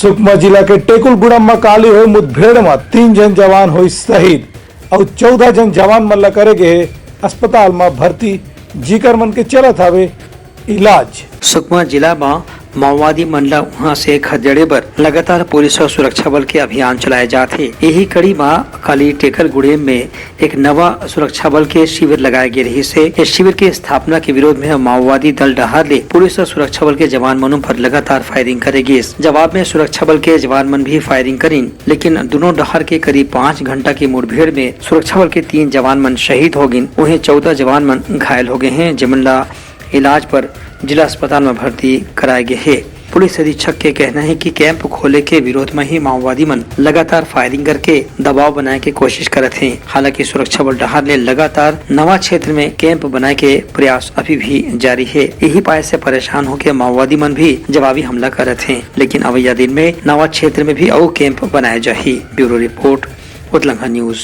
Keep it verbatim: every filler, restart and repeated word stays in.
सुकमा जिला के टेकुलगुड़ा म काली होए मुठभेड़ म तीन झन जवान होइस शहीद अउ चौदह झन जवान मन ल करे गे हे अस्पताल म भर्ती, जिकर मन के चलत हवे इलाज। सुकमा जिला म माओवादी मन ल उहां से खदेड़े बर लगातार पुलिस अउ सुरक्षा बल के अभियान चलाए जात हे। यही कड़ी म काली टेकुलगुड़े में एक नवा सुरक्षा बल के शिविर लगाए गे रहिस हे। ये शिविर के स्थापना के विरोध में माओवादी दल डहार ले पुलिस अउ सुरक्षा बल के जवान मन पर लगातार फायरिंग करे गिस। जवाब में सुरक्षा बल के जवान मन भी फायरिंग करिन, लेकिन दोनों डहार के करीब पाँच घंटा की मुठभेड़ में सुरक्षा बल के तीन जवान मन शहीद हो गिन, वहीं चौदह जवान मन घायल हो गए हैं, जेमन ला इलाज पर जिला अस्पताल में भर्ती कराए गए हे। पुलिस अधीक्षक के कहना हे कि कैंप खोले के विरोध में ही माओवादी मन लगातार फायरिंग करके दबाव बनाए के कोशिश करत हें। हालांकि सुरक्षा बल डहार ले लगातार नवा क्षेत्र में कैंप बनाए के प्रयास अभी भी जारी हे। यही पाए से परेशान होके माओवादी मन भी जवाबी हमला करत हें, लेकिन अवैया दिन में नवा क्षेत्र में भी अउ कैंप बनाए जाही। ब्यूरो रिपोर्ट, उतलंघा न्यूज।